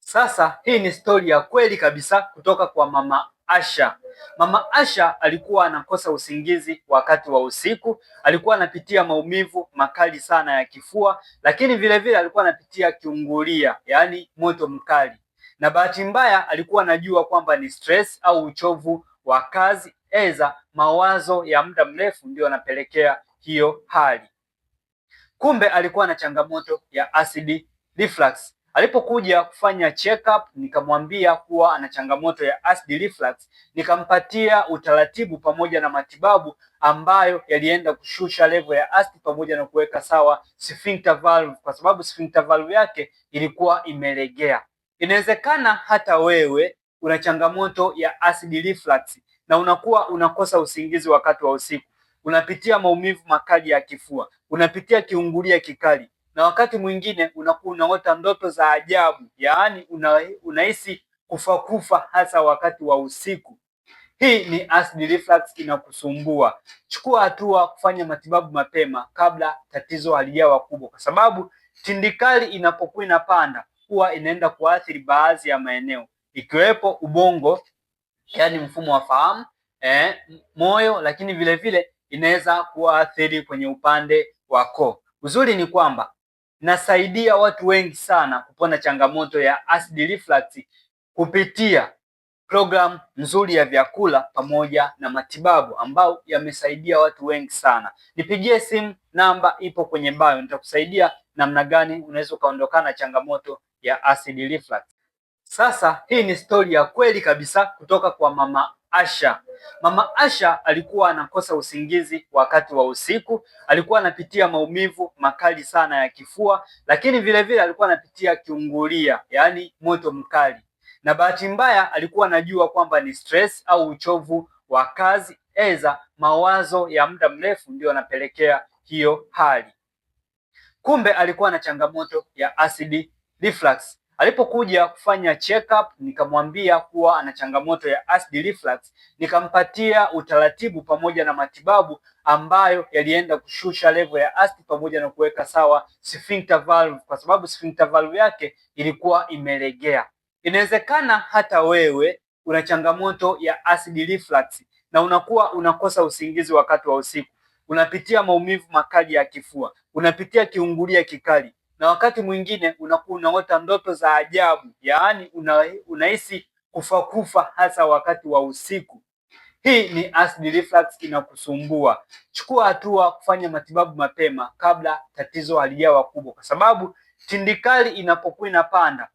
Sasa hii ni stori ya kweli kabisa kutoka kwa Mama Asha. Mama Asha alikuwa anakosa usingizi wakati wa usiku, alikuwa anapitia maumivu makali sana ya kifua, lakini vile vile alikuwa anapitia kiungulia, yaani moto mkali, na bahati mbaya alikuwa anajua kwamba ni stress au uchovu wa kazi, eza mawazo ya muda mrefu ndio anapelekea hiyo hali. Kumbe alikuwa na changamoto ya acid reflux. Alipokuja kufanya check up, nikamwambia kuwa ana changamoto ya acid reflux, nikampatia utaratibu pamoja na matibabu ambayo yalienda kushusha level ya acid pamoja na kuweka sawa sphincter valve, kwa sababu sphincter valve yake ilikuwa imelegea. Inawezekana hata wewe una changamoto ya acid reflux na unakuwa unakosa usingizi wakati wa usiku, unapitia maumivu makali ya kifua, unapitia kiungulia kikali na wakati mwingine unakuwa unaota ndoto za ajabu, yaani unahisi kufa kufa, hasa wakati wa usiku. Hii ni acid reflux inakusumbua. Chukua hatua kufanya matibabu mapema kabla tatizo halijawa kubwa, kwa sababu tindikali inapokuwa inapanda huwa inaenda kuathiri baadhi ya maeneo ikiwepo ubongo, yaani mfumo wa fahamu, moyo, lakini vile vile inaweza kuathiri kwenye upande wa koo. Uzuri ni kwamba nasaidia watu wengi sana kupona changamoto ya acid reflux kupitia programu nzuri ya vyakula pamoja na matibabu ambao yamesaidia watu wengi sana. Nipigie simu, namba ipo kwenye bio, nitakusaidia namna gani unaweza ukaondokana na changamoto ya acid reflux. Sasa hii ni stori ya kweli kabisa kutoka kwa Mama Asha. Mama Asha alikuwa anakosa usingizi wakati wa usiku, alikuwa anapitia maumivu makali sana ya kifua, lakini vile vile alikuwa anapitia kiungulia, yaani moto mkali, na bahati mbaya alikuwa anajua kwamba ni stress au uchovu wa kazi, eza mawazo ya muda mrefu ndio anapelekea hiyo hali. Kumbe alikuwa na changamoto ya acid reflux. Alipokuja kufanya check up, nikamwambia kuwa ana changamoto ya acid reflux, nikampatia utaratibu pamoja na matibabu ambayo yalienda kushusha level ya acid pamoja na kuweka sawa sphincter valve, kwa sababu sphincter valve yake ilikuwa imelegea. Inawezekana hata wewe una changamoto ya acid reflux na unakuwa unakosa usingizi wakati wa usiku, unapitia maumivu makali ya kifua, unapitia kiungulia kikali na wakati mwingine unakuwa unaota ndoto za ajabu, yaani unahisi kufa kufa, hasa wakati wa usiku. Hii ni acid reflux inakusumbua. Chukua hatua kufanya matibabu mapema kabla tatizo halijawa kubwa, kwa sababu tindikali inapokuwa inapanda